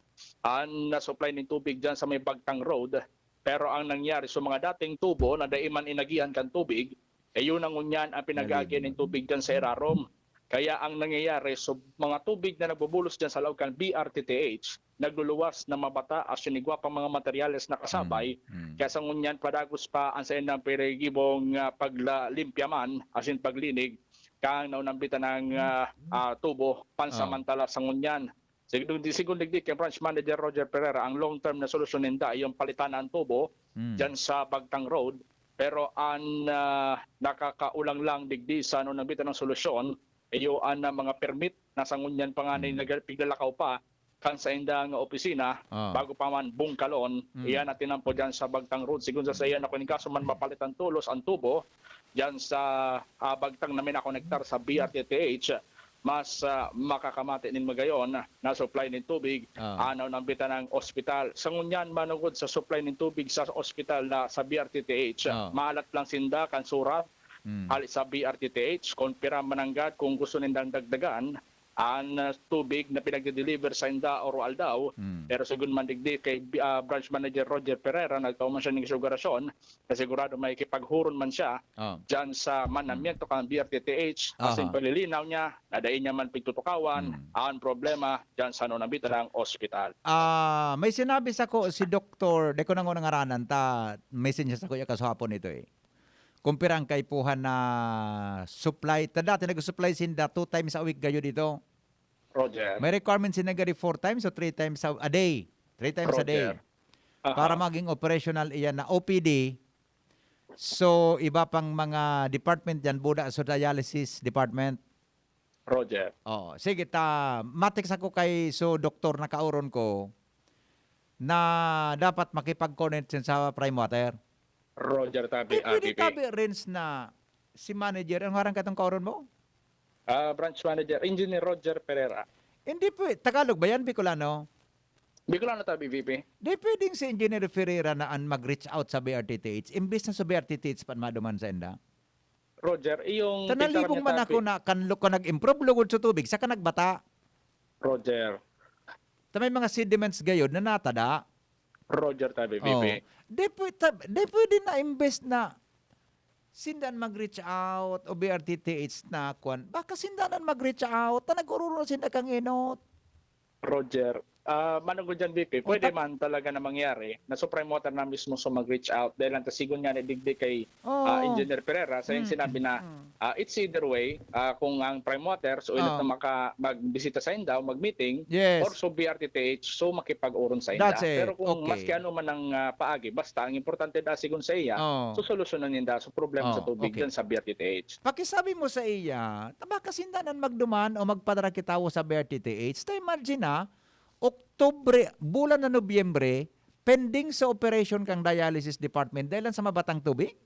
an, ah, supply nin tubig diyan sa may Bagtang Road. Pero ang nangyari sa mga dating tubo na dai man inagihan kan tubig, eh, yun ang ngunyan ang pinag-aagihan nin tubig diyan sa irarom. Kaya ang nangyayari, so, mga tubig na nagbubulos diyan sa laog kan B R T T H, nagluluwas na mabata asin igwa pang mga materyales na kasabay. Mm, mm. Kaya sa ngunyan, padagos pa ang saindang pirigibong, ah, paglalimpya man, asin paglinig, kang naunambitan ng, ah, ah, tubo, pansamantala sa ngunyan. Sig-, di, sigon digdi kay Branch Manager Roger Pereira, ang long-term na solusyon ninda ay yung palitan na ang tubo, mm, dyan sa Bagtang Road. Pero ang, ah, nakakaulang lang digdi sa ano, nambitan ng solusyon, iyo an, ah, mga permit na sa ngunyan pa nga na, mm, nag-, piglalakaw pa kan saindang opisina, ah, bago pa man bungkalon. Mm. Iyan ang tinampo dyan sa Bagtang Road. Sigon sa saiya na kung kaso man mapalitan tolos ang tubo dyan sa, ah, Bagtang na minakonektar sa B R T T H, mas, ah, makakamati nin magayon na supply nin tubig, ah, ano, nambitan ng ospital. Sa ngunyan, manugod sa supply nin tubig sa ospital na sa B R T T H, ah, maalat lang sinda kan surat, mm, hali sa B R T T H, kung pira mananggad, kung gusto nindang dagdagan, an, ah, tubig na pinagde-deliver sainda oro-aldaw. Mm. Pero sigon man digdi kay, ah, Branch Manager Roger Pereira, nagtao man siya ning sugarasyon na sigurado makikipaghuron man siya, oh, dyan sa manamiento kan B R T T H, asin, aha, paglilinaw niya na dai niya man pigtutukawan, mm, ang problema dyan sa nunambitan ng ospital. Ah, may sinabi sako si Doktor, di ko na ngaranan ta, may sinya sako ya kasuhapon ito eh. Kung pira ang kaipuhan na supply. Ta dati nag-supply sinda two times a week gayo dito. Roger. May requirement sinda gari four times o three times a, a day. Three times a day. Roger. Aha. Para maging operational iyan na O P D. So, iba pang mga department diyan, buda sa dialysis department. Roger. Oo. Sige, ta, matext ako kay so doktor na kauron ko na dapat makipag-connect siya sa Prime Water. Roger, tabi, Di ah, pwede B P. Tabi, Renz, na si manager, ano ngaran katong kauron mo? Ah, branch manager, Engineer Roger Pereira. Hindi pwe-, Tagalog ba yan, Bicolano? Bicolano tabi, V P. Di pwedeng si Engineer Ferreira na ang mag-reach out sa B R T T H, imbis na sa B R T T H pa maduman sa inda? Roger, iyong Tanalibong picture niya, man tabi. Ako na kan lu-, kan nag-improve lugod sa tubig, saka nagbata. Roger. Ta may mga sediments gayod na natada. Roger, tabi, Oh. V P. Di pwe-, ta-, di pwede na imbes na sindan mag-reach out o B R T T H na kwan, baka sindan ang mag-reach out na nag-ururo sinda kang inot. Roger, ah, manugod dyan, V P, O, pwede tak- man talaga na mangyari na so Prime Water na mismo so mag-reach out dahil ang tasigon nga ni digdi kay, Oh. ah, Engineer Pereira, sa iyang Mm, sinabi na, mm. ah, it's either way, ah, kung ang Prime Water, so inot Oh. na maka-, magbisita sa inda o mag-meeting, Yes. or so B R T T H, so makipag-uron sa inda. That's it. Pero kung Okay. maski ano man ang, ah, paagi, basta ang importante da sigon sa iya, Oh. so solusyonan ninda so problema sa Oh, tubig okay. dyan sa B R T T H. Pakisabi mo sa iya, ta baka sinda nan magduman o magpadara ki tawo sa B R T T H. Ta imagine, ah, Oktubre, bulan na Nobyembre, pending sa operation kang dialysis department dahil lang sa mabatang tubig?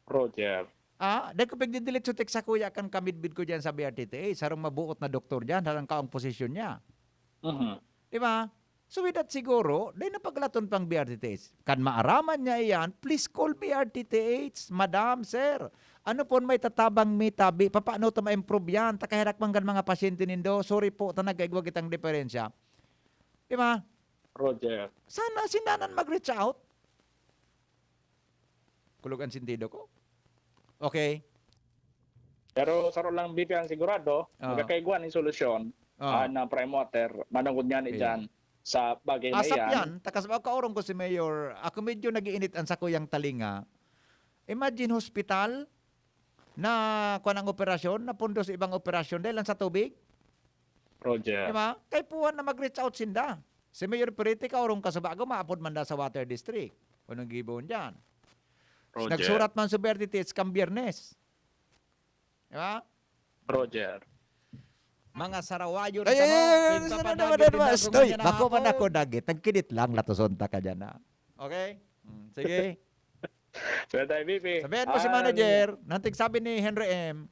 Roger. Ah, dahil ko pagdidilit sa text sa kuya kan kamidbid ko dyan sa B R T T H, sarong mabuot na doktor dyan, harang ka ang posisyon niya. Mhm. Di ba? So with that siguro, dai na paglaton pang B R T T H. Kan maaraman niya iyan, please call B R T T H, madam, sir. Ano pon may tatabang mi tabi, papaano ta ma-improve yan? Ta kaherak man kan mga pasyente nindo, sorry po, ta nagkaigwa kitang diferensya. Di ba? Roger. Sana sindanan mag-reach out. Kulog ang sentido ko. Okay. Pero saro lang B P ang sigurado, Ah. magkakaigwa ning solusyon Ah. ah, ng Prime Water, manungod nga ni Yeah. dyan sa bagay na Asap iyan. yan, takas ba kaurong ko si Mayor, ako medyo nag-iinit ang sakuyang talinga. Imagine hospital na kuwan ang operasyon, na pundo sa ibang operasyon dahil lang sa tubig. Roger. Di ba? Kay puwan na mag-reach out sinda. Si Mayor Perete, kaurong ka sa bago, maapod man da sa Water District. O nang gibon dyan. Roger. Nagsurat man sa B R T T H kang Biyernes. Di ba? Roger. Mga sarawayo Ay, ay, ay, ay, ay, ay, ay, ay, ay, Bako man ako dagit. Nagkidit lang, latoson ta ka dyan, ha? Okay? Mm, sige. So tayo, B P. Sabihan mo si manager, nantig sabi ni Henry M.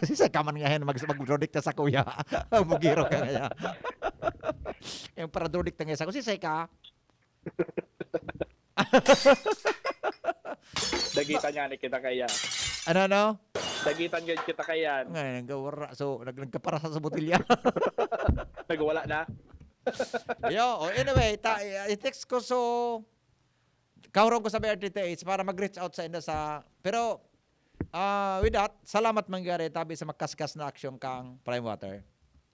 Si Seka man nga yan, mag magdodikta sa kuya. Bugiro ka kaya. Yung paradodikta nga sa ko, si Seka. Dagitan nga ni kita kaya. Ano, ano? Dagitan nga kita kaya. Ngayon, nagkawara. So, nag nagkaparasa sa botilya. Nagwala na. Yo, oh, anyway, ta, i-text ko so kaurong ko sa B R T T H para mag-reach out sa inyo sa, pero ah, with that, salamat mangyari tabi sa makaskas na aksyon kang Prime Water.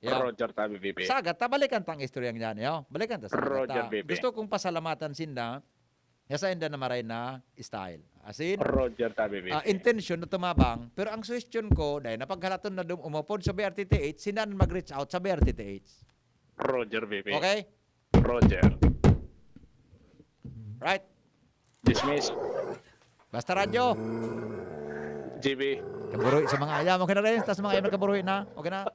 Yo. Roger tabi, B P. Sagat, ta balikan tang istorya niyan, yo. Balikan ta sa Roger, B P. Gusto kong pasalamatan sinda nga sa inda na maray na style. As in, Roger tabi, B P. ah, intention na tumabang, pero ang suggestion ko, dahil napaghalaton na dum umupod sa B R T T H, sinda na mag-reach out sa B R T T H. Roger, B P. Okay? Roger. Right? Dismiss. Basta radyo. G B. Kaburoy sa mga ayam. Okay na rin. Tas mga ayam na kaburoy na. Okay na.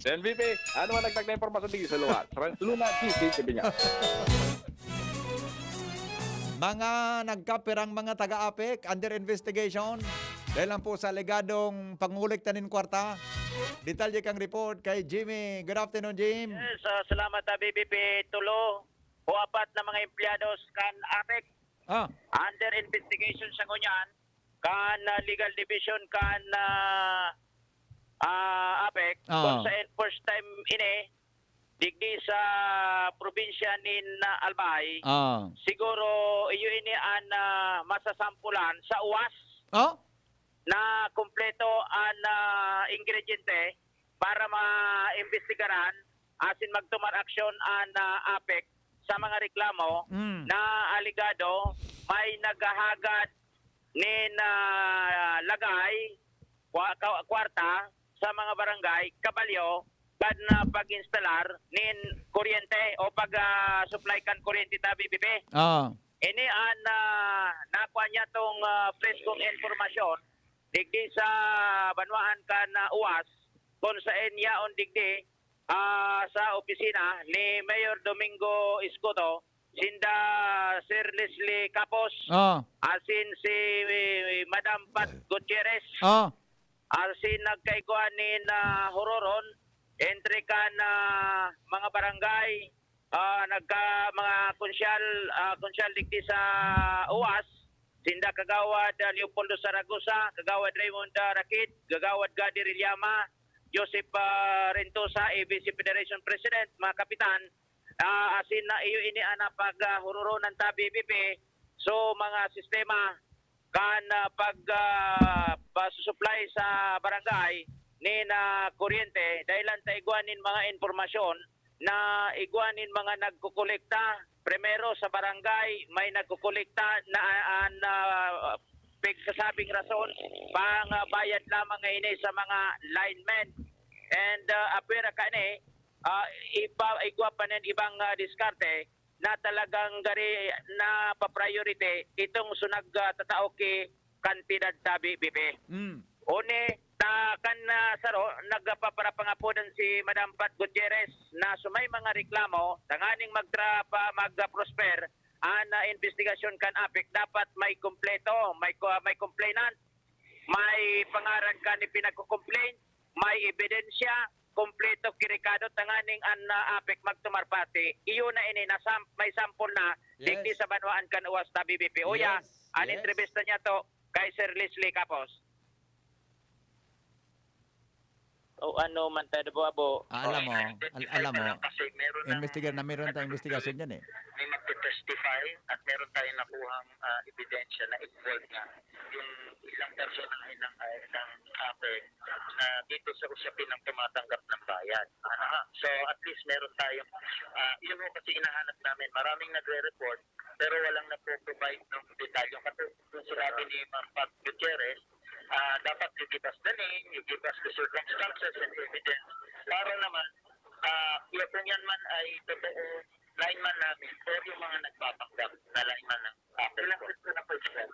Sa N B P, ano ang nagtag na impormasyon digdi sa lugar? Trans Luna, G C, sabi niya. Mga nagkapirang mga taga-APEC under investigation dahil lang po sa alegadong pangungulekta nin kwarta. Detalye kang report kay Jimmy. Good afternoon, Jim. Yes, ah, salamat, ah, B B P Tulo. O apat na mga empleyados kan APEC Ah, under investigation sa ngunyan kan ah, legal division kan ah, ah, APEC. Ah. Kung sa first time ini, digdi sa probinsya nin ah, Albay, ah. siguro iyo ini an ah, masasampulan sa uwas Oh? na kompleto an ah, ingrediente para maimbestigaran asin magtumar aksyon an ah, APEC sa mga reklamo Mm. na alegado may naghahagad nin ah, lagay kwa- ka- kwarta sa mga barangay kabalyo kan ah, pag-instalar nin kuryente o pag ah, supply kan kuryente ta B P P. Ah. Ini an ah, nakuha niya tong ah, preskong impormasyon digdi sa banwaan kan ah, uwas, kung saen yaon digdi ah, sa opisina ni Mayor Domingo Escoto, sinda Sir Leslie Capos, Ah. asin si Madam Pat Gutierrez, Ah. asin nagkaigwa nin ah, huroron entre kan ah, mga barangay, ah, nagka mga konsyal, ah, konsyal digdi sa uwas, sinda Kagawad ah, Leopoldo Saragosa, Kagawad Raymond ah, Rakid, Kagawad Gadi Riliama, Joseph ah, Rentosa, A B C Federation President, mga kapitan, ah, asin na iyo ini an paghururonan ta B P P. So, mga sistema kan ah, pag ah, pasusupply sa barangay nin ah, kuryente, dahil lang ta igwa nin mga impormasyon na igwa nin mga nagkukolekta. Primero sa barangay, may nagkukolekta na an ah, pigsasabing rason, pangbayad lamang ngayon sa mga linemen. And ah, apwera kani, ah, iba, igwa pa nin ibang ah, diskarte na talagang gari na pa-priority itong sunag ah, tatao ki kantidad ta B P P. Mm. Uni, ta kan ah, saro, nagpaparapangapodan si Madam Pat Gutierrez na sumay mga reklamo tanganing magtra pa mag-prosper an ah, investigasyon kan APEC, dapat may kompleto, may ko- may complainant, may pangaran kan ipinagko-complain, may ebidensya, kumpleto, kirikado, tanganing an, ah, APEC magtumar pati. Iyo na ini, na sam-, may sample na, Yes. digdi sa banwaan kan uwas ta B B P. Uya, Yes, an yes. entrevista niya to kay Sir Leslie Capos. O ano man tayo, abo-abo. Ah, alam mo, Okay, al-, alam mo, lang kasi meron ng investigar na meron tayong investigasyon dyan eh. May magte-testify at meron tayong nakuhang, ah, ebidensya na involved nga yung isang personahe ng, ah, isang APEC na dito sa usapin ng tumatanggap ng bayad. Aha. So, at least meron tayong, ah, yun ho kasi hinahanap namin. Maraming nagre-report, pero walang nagpo-provide ng detalye. Kasi yung sinabi ni Ma'am Pat Gutierrez, ah, dapat you give us the name, you give us the circumstances and evidence para naman, ah, ya-, kung yan man ay totoo, line man namin or yung mga nagpapanggap na line man ng APEC. Ilang sitwasyon na po, sir?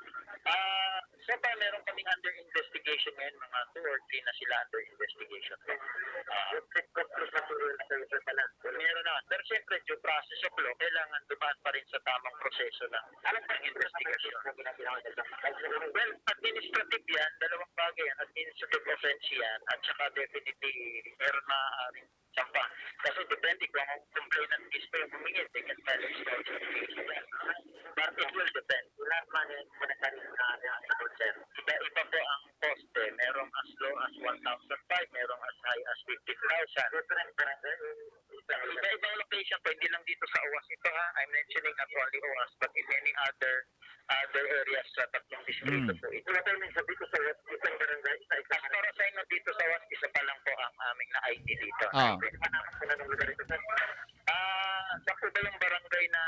Ah, so far, meron kaming under investigation ngayon, mga two or three na sila under investigation. Ah, Yung sitwasyon na po, sir, sir, pala. Meron naman. Pero siyempre, due process of law, kailangan dumaan pa rin sa tamang proseso ng Anong ng investigasyon. Well, administrative yan, dalawang bagay yan, administrative offense yan, at saka definitely, meron maaaring sampa. Kasi depende kung ang complainant mismo yung humingi, they can file extortion case. But it will depend. Wala man yung monetary na, na, na, sir. Iba-iba po ang cost eh. Merong as low as one thousand five, merong as high as fifteen thousand. Different barangay. Iba-iba ang location po, hindi lang dito sa uwas ito ha. I'm mentioning not only uwas, but in many other, other areas sa tatlong distrito Mm. po. Ito na tayo nagsabi ko sa uwas, isang barangay, isa-isa. As far as I know, dito sa uwas, isa pa lang po ang aming na-I D dito. Ah. Pwede pa naman po na ng lugar ito, sir. Ah, sa po ba yung barangay na,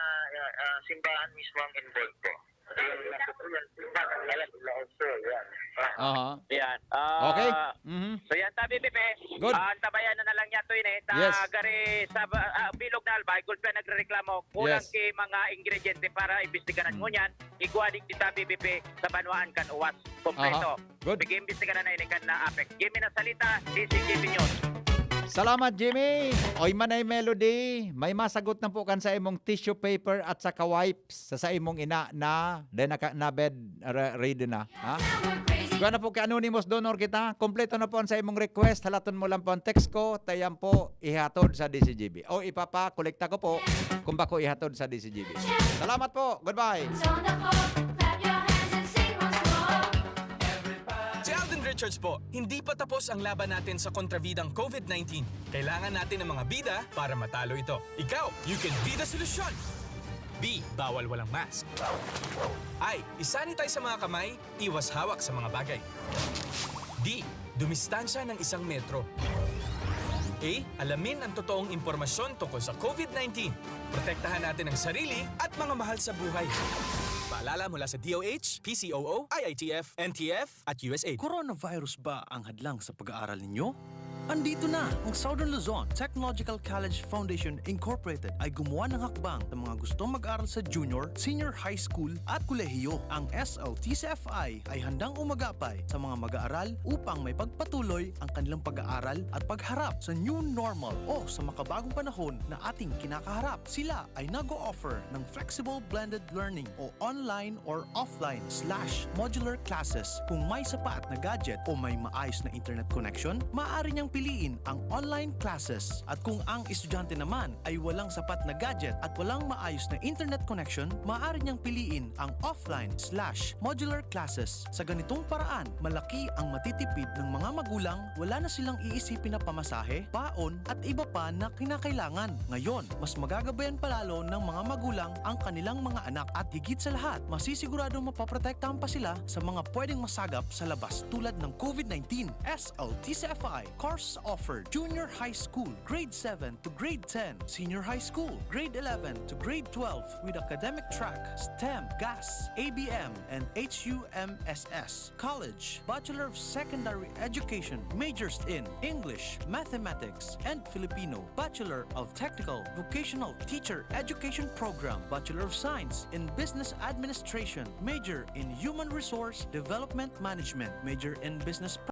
ah, simbahan mismo ang involved po? Ayun, nasa po yan. Simbahan, alam, Laos po, yan. Ah. Aha. Yan. Ah, Okay. Mhm. So yan, tabi, Pepe. Good. Ah, antabayan na, na lang niya to yun eh. Ta, Yes. gari sa ba-, ah, bilog na albay, gulpi ang nagrereklamo. Kulang Yes. ki mga ingrediente para imbestigaran Mm. ngunyan. Igwa digdi ta, B B P, sa banwaan kan uwas. Kompleto. Aha. Good. Sige, imbestigaran na ini kan na APEC. Jimmy Nasalita, D C T V News. Salamat, Jimmy. Oy, Manay Melody, may masagot na po kan sa imong tissue paper at saka wipes sa, sa imong ina na, then naka, na bed re-, ready na. Ha? Kuha na po kay Anonymous Donor kita. Kompleto na po ang sa imong request. Halaton mo lang po ang text ko. Tayan po, ihatod sa D C G B. O ipapakolekta ko po kung bako ihatod sa D C G B. Salamat po. Goodbye. Sound the clock, clap your hands and sing once more. Si Alden Richards po, hindi pa tapos ang laban natin sa kontrabidang covid nineteen. Kailangan natin ng mga bida para matalo ito. Ikaw, you can be the solution. B, bawal walang mask. I, isanitize sa mga kamay, iwas hawak sa mga bagay. D, dumistansya ng isang metro. A, alamin ang totoong impormasyon tungkol sa covid nineteen. Protektahan natin ang sarili at mga mahal sa buhay. Paalala mula sa D O H, P C O O, I I T F, N T F, at U S A I D. Coronavirus ba ang hadlang sa pag-aaral ninyo? Andito na! Ang Southern Luzon Technological College Foundation Incorporated ay gumawa ng hakbang sa mga gustong mag-aral sa junior, senior high school at kolehiyo. Ang S L T C F I ay handang umagapay sa mga mag-aaral upang maipagpatuloy ang kanilang pag-aaral at pagharap sa new normal o sa makabagong panahon na ating kinakaharap. Sila ay nag-o-offer ng flexible blended learning o online or offline slash modular classes. Kung may sapat na gadget o may maayos na internet connection, maaari niyang piliin ang online classes. At kung ang estudyante naman ay walang sapat na gadget at walang maayos na internet connection, maaari niyang piliin ang offline slash modular classes. Sa ganitong paraan, malaki ang matitipid ng mga magulang, wala na silang iisipin na pamasahe, baon, at iba pa na kinakailangan. Ngayon, mas magagabayan pa lalo ng mga magulang ang kanilang mga anak at higit sa lahat, masisiguradong mapoprotektahan pa sila sa mga pwedeng masagap sa labas tulad ng covid nineteen. S L T C F I, course offered, junior high school, grade seven to grade ten, senior high school, grade eleven to grade twelve, with academic track, stem, gas, A B M, and H U M S S. College, Bachelor of Secondary Education, majors in English, Mathematics, and Filipino, Bachelor of Technical Vocational Teacher Education Program, Bachelor of Science in Business Administration, major in Human Resource Development Management, major in Business